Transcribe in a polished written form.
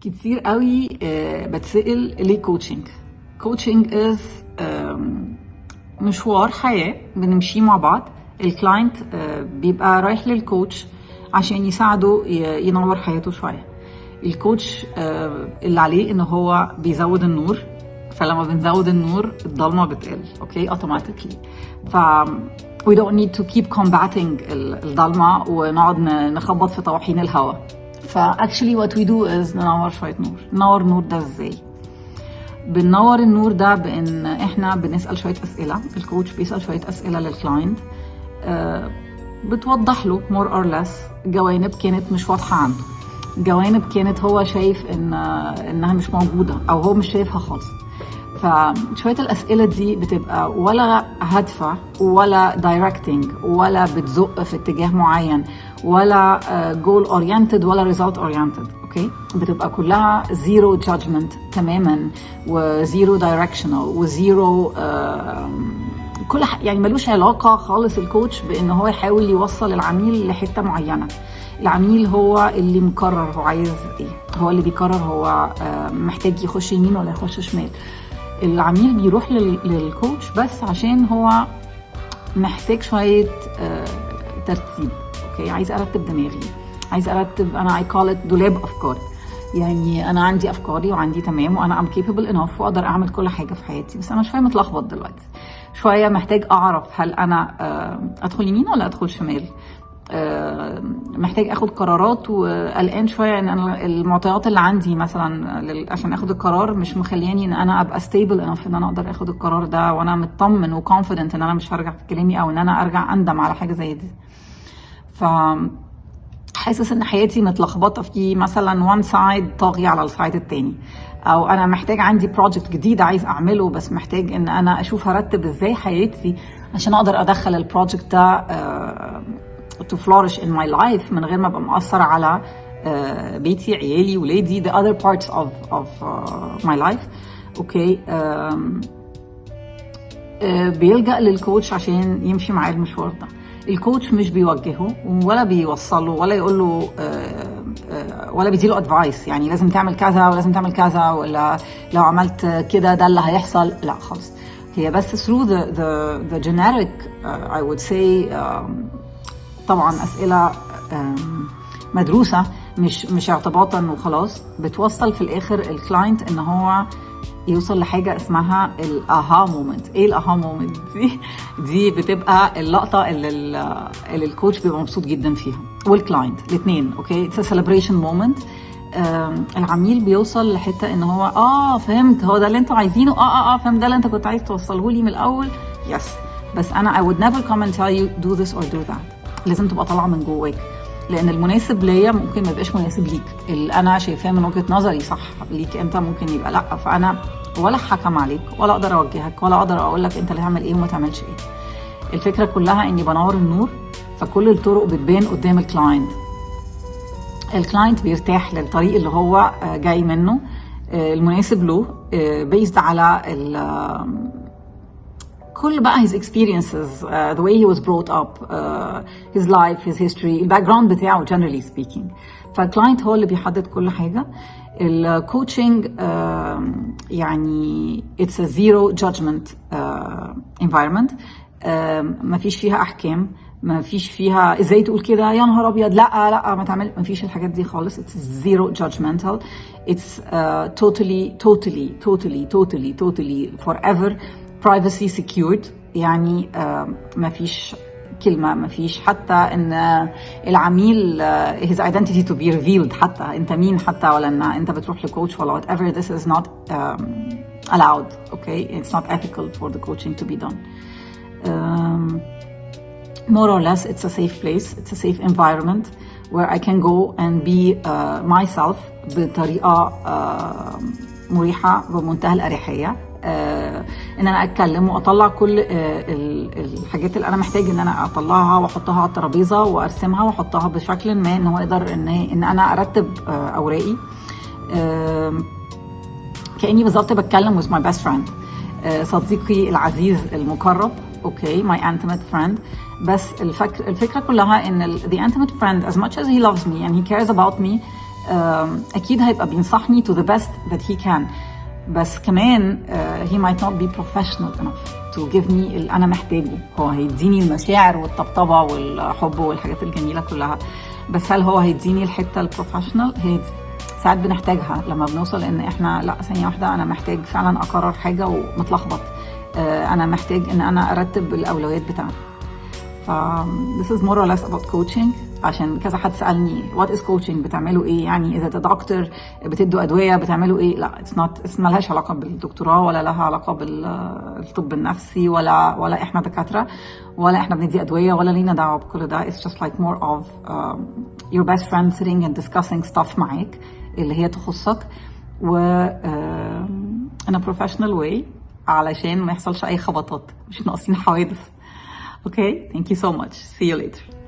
كتير قوي بتسأل ليه coaching. coaching is مشوار حياة بنمشيه مع بعض. ال client بيبقى رايح لل coach عشان يساعده ينور حياته شوية. ال coach اللي عليه ان هو بيزود النور، فلما بنزود النور الضلمة بتقل، okay، automatically. ف we don't need to keep combating الضلمة ونقعد نخبط في طواحين الهواء. ف actually what we do is ننور شوية نور. ننور النور ده ازاي؟ بننور النور ده بان احنا بنسال شوية اسئله. ال coach بيسال شوية اسئلة لل client بتوضح له more or less جوانب كانت مش واضحة عنده، جوانب كانت هو شايف انها مش موجودة او هو مش شايفها خالص. فشوية الاسئلة دي بتبقى ولا هادفة ولا directing ولا بتزق في اتجاه معين ولا goal oriented ولا result oriented، okay؟ بتبقى كلها zero judgment تماما و zero directional و zero كل يعني ملوش علاقة خالص ال coach بان هو يحاول يوصل العميل لحته معينه. العميل هو اللي مقرر هو عايز ايه، هو اللي بيقرر هو محتاج يخش يمين ولا يخش شمال. العميل بيروح لل coach بس عشان هو محتاج شوية ترتيب، okay؟ عايز ارتب دماغي، عايز ارتب، انا I call it دولاب افكار. يعني انا عندي افكاري وعندي تمام وانا I'm capable enough واقدر اعمل كل حاجة في حياتي، بس انا شوية متلخبط دلوقتي، شوية محتاج اعرف هل انا ادخل يمين ولا ادخل شمال، محتاج اخد قرارات وقلقان شوية ان انا المعطيات اللي عندي مثلا عشان اخد القرار مش مخلياني ان انا ابقى stable enough ان انا اقدر اخد القرار ده وانا مطمن و confident ان انا مش هرجع في كلامي او ان انا ارجع اندم على حاجة زي دي. ف حاسس ان حياتي متلخبطه في مثلا one side طاغي على ال side التاني، او انا محتاج، عندي project جديد عايز اعمله بس محتاج ان انا اشوف هرتب ازاي حياتي عشان اقدر ادخل ال project ده to flourish in my life من غير ما ابقى مأثر على بيتي، عيالي، ولادي، the other parts of my life، okay؟ بيلجأ لل coach عشان يمشي معاه المشوار ده. ال coach مش بيوجهه ولا بيوصله ولا يقول له ولا بيديله advice، يعني لازم تعمل كذا ولازم تعمل كذا ولا لو عملت كده ده اللي هيحصل. لا خالص، هي بس through the generic I would say طبعا اسئلة مدروسه، مش اعتباطا وخلاص، بتوصل في الاخر ال client ان هو يوصل لحاجة اسمها ال aha moment. ايه ال aha moment دي؟ دي بتبقى اللقطة اللي ال coach بيبقى مبسوط جدا فيها وال client، الاثنين، okay؟ it's a celebration moment. العميل بيوصل لحته ان هو فهمت، هو ده اللي انتوا عايزينه، فهمت، ده اللي انت كنت عايز توصله لي من الاول، yes. بس انا I would never come and tell you do this or do that. لازم تبقى طالعه من جواك، لان المناسب ليا ممكن ما يبقاش مناسب ليك، اللي انا شايفاه من وجهه نظري صح ليك انت ممكن يبقى لا. فانا ولا حكم عليك ولا اقدر اوجهك ولا اقدر اقول لك انت اللي تعمل ايه وما تعملش ايه. الفكرة كلها اني بنور النور، فكل الطرق بتبان قدام ال client. ال client بيرتاح للطريق اللي هو جاي منه، المناسب له، based على كل بقى his experiences، the way he was brought up، his life، his history، ال background بتاعه generally speaking. فال client هو اللي بيحدد كل حاجة. ال coaching يعني it's a zero judgment environment. ما فيش فيها احكام، ما فيش فيها ازاي تقول كده، يا نهار ابيض، لا لا ما تعمل، ما فيش الحاجات دي خالص. it's zero judgmental، it's totally totally totally totally totally forever privacy secured. يعني ما فيش كلمة، ما فيش حتى ان العميل his identity to be revealed، حتى انت مين حتى، ولا ان انت بتروح ل coach ولا whatever. this is not allowed، okay؟ it's not ethical for the coaching to be done. More or less it's a safe place، it's a safe environment where I can go and be myself بطريقة مريحة، بمنتهى الأريحية، ان انا اتكلم واطلع كل الحاجات اللي انا محتاج ان انا اطلعها واحطها على الترابيزة وارسمها واحطها بشكل ما ان هو يقدر ان انا ارتب اوراقي، كاني بالظبط بتكلم with my best friend، صديقي العزيز المقرب، okay، my intimate friend. بس الفكرة كلها ان the intimate friend، as much as he loves me and he cares about me، اكيد هيبقى بينصحني to the best that he can، بس كمان he might not be professional enough to give me اللي انا محتاجه. هو هيديني المشاعر والطبطبه والحب والحاجات الجميلة كلها، بس هل هو هيديني الحتة ال professional؟ هي ساعات بنحتاجها لما بنوصل ان احنا لا، ثانية واحده، انا محتاج فعلا اقرر حاجة ومتلخبط، انا محتاج ان انا ارتب الاولويات بتاعتي. ف this is more or less about coaching، عشان كذا حد سالني what is coaching، بتعملوا ايه يعني؟ اذا دكتور بتدوا ادويه؟ بتعملوا ايه؟ لا، it's not، مالهاش علاقة بالدكتوراه ولا لها علاقة بالطب النفسي ولا احنا دكاترة ولا احنا بندي ادوية ولا لينا دعوه بكل ده. it's just like more of your best friend sitting and discussing stuff معاك اللي هي تخصك و in a professional way، علشان ما يحصلش اي خبطات، مش ناقصين حوادث. Okay, thank you so much. See you later.